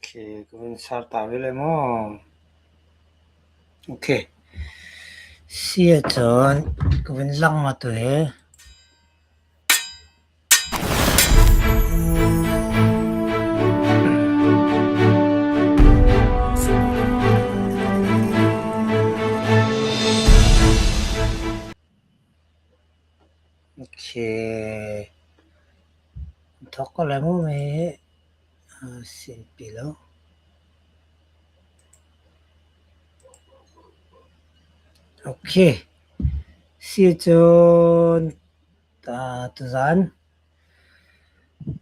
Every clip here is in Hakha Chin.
Okay, ka vun ser ta ve lai maw? Okay. Si ahcun ka vun lang ma tu hi. Okay. Thawk ko lai mu mi sinpi lo. Okay. Si cun tuzaan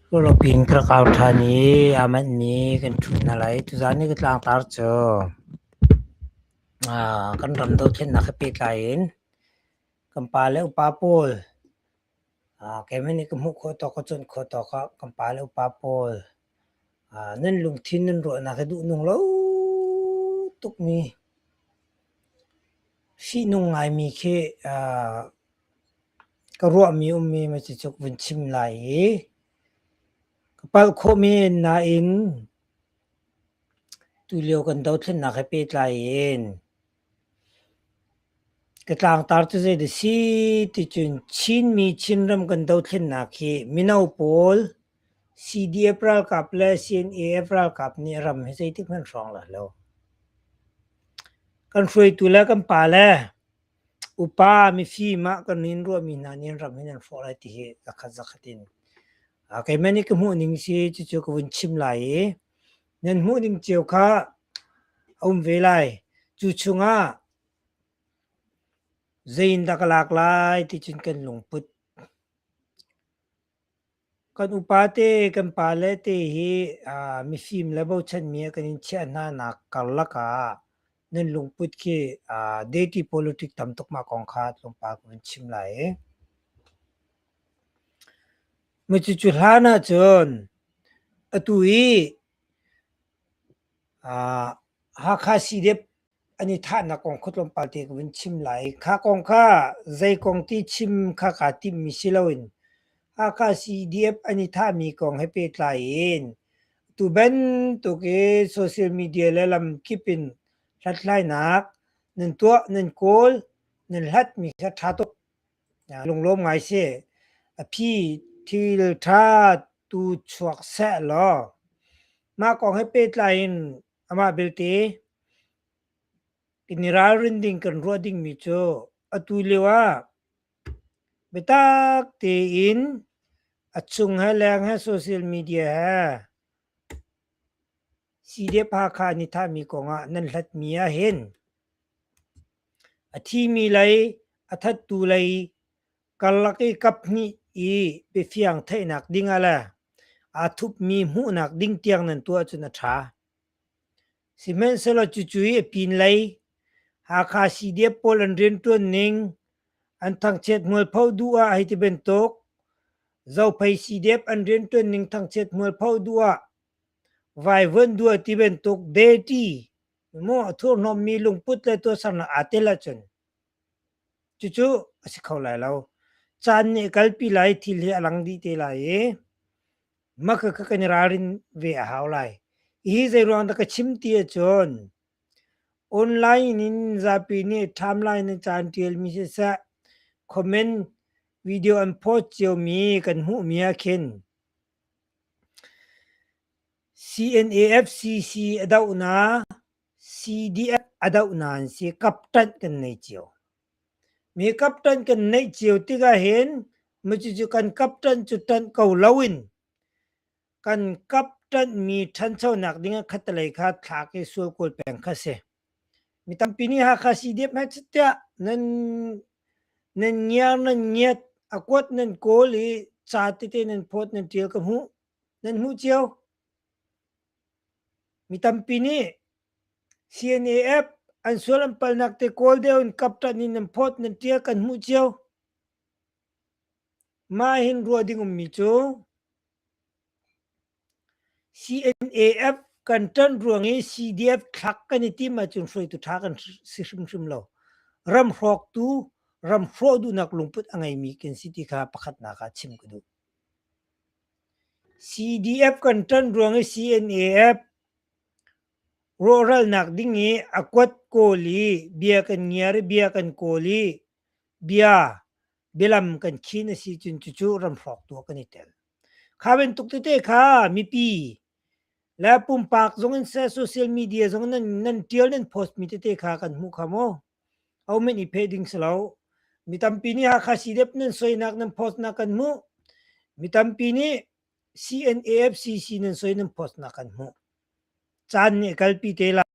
Ruahlopi in ka rak au ṭhan i aa manhmi kan ṭhu hna lai. Tuzaan i ka tlangtar cu kan ram dothlennak he pehtlai in kan pa le upa pawl keimah nih ka hmuh khawh tawk ka cawnh khawh tawk ah kan pa le upa pawl nan lungthin nan ruahnak hi duhnung lo tukmi fihnung ngaimi khi ka ruahmi ummi cucu ka vun chim lai i ka palh khawh men nain tulio kan dothlennak he pehtlai in ka tlangtar cu zeidah si ticun Chinmi Chinram kan dothlennak hi mino pawl CDF ralkap le CNAF ralkap nih ram hi zeitik hmanh hrawng lai lo. Kan hruaitu le kan pale Upa mifim ah kan in ruahmi hna nih an ram hi nan hrawh lai ti hi zakhat zakhat in keimah nih ka hmuh ning si cucu ka vun chim lai i nan hmuh ning cio kha a um ve lai. Cu chungah zei in dah ka lak lai ti cun kan lungput Kan upate kan pale te hi mifim le bochanmi ah kan in chiah hna nak karlak ah nan lungput khi dirty politic tam tuk mah kong kha tlawmpal ka vun chim lai i. Cucu hlan ahcun atu i Hakha CDF an i thahnak kong kha tlawmpal te ka vun chim lai. Kha kong kha zei kong ti chim kha kaa timhmi si loin Hakha CDF an i thahmi kong he pehtlai in tu bantuk i social media le lamkip in hlathlainak nan tuah, nan kawl, nan hlatmi kha ṭha tuk. Lunglawm ngai si. A phi thil ṭha tu chuak seh law mah kong he pehtlai in Amah belte, kan i ralrin ding kan ruah dingmi cu atu lio ah biatak tein a chung he leng he social media he CDF Hakha an i thahmi kongah nan hlatmi ahhin a thimi lei a thattu lei Karlak i kaphnih i biafiang theihnak ding ah le aa thupmi hmuhnak ding tiang nan tuah cun a ṭha. Sihmanhsehlaw cucu i a pinlei Hakha CDF pawl an rianṭuan ning, an thangchiat hmualpho duh ah hei ti bantuk, Zophei CDF an rianṭuan ning thangchiat hmualpho duh ah vaivuan duh ti bantuk dirty maw a thurhnawmmi lungput le tuahsernak aa tel ahcun Cucu a si kho lai lo. Caan nih a kalpi lai, thil hi a lang dih te lai i mah khakha kan i ralrin ve a hau lai. Hihi zeiruang dah ka chim ti ahcun online in zapi nih timeline in ca an ṭialmi siseh, comment video an post ciomi kan hmuhmi ah khin CNAFCC a dohnak CDF a dohnak an si. Kapṭanh kan nei cio. Mi kapṭanh kan neih cio tikah hin cucu kan kapṭanh cu ṭanh ko loin kan kapṭanhmi ṭhanchonak ding ah khattelei kha thlak i sual kawl peng kha si. Mi tampi nih Hakha CDF hmanh tiah nan nan ngiar nan ngiat a kuat nan kawl i ca tete nan phawt nan ṭial ka hmuh. Nan hmuh cio. Mi tampi nih CNAF an sual an palnak te kawl deuh in kapṭanh in nan phawt nan ṭial kan hmuh cio. Mah hin ruah ding ummi cu CNAF kan ṭanh ruang i CDF thlak kan i tim ahcun hruaitu ṭha kan si hrimhrim lo. Ram hrawktu, ram hrawh duhnak lungput a ngeimi kan si ti kha pakhatnak ah chim ka duh. CDF kan ṭanh ruang i CNAF. Rawhralnak ding i a kuat kawl i bia kan ngiar i bia kan kawl i bia bialam kan khin a si cun cucu ramhrawktu ah kan i tel. Kha bantuk tete kha mipi le pumpak zong in seh social media zong nan nan tial nan post mi tete kha kan hmuh kha mu. Hohmanh i pheh ding si lo. Mi tampi nih Hakha CDF nan soinak nan post nak kan hmuh. Mi tampi nih CNAFCC nan soi nan post nak kan hmuh. Caan nih a kalpi te lai.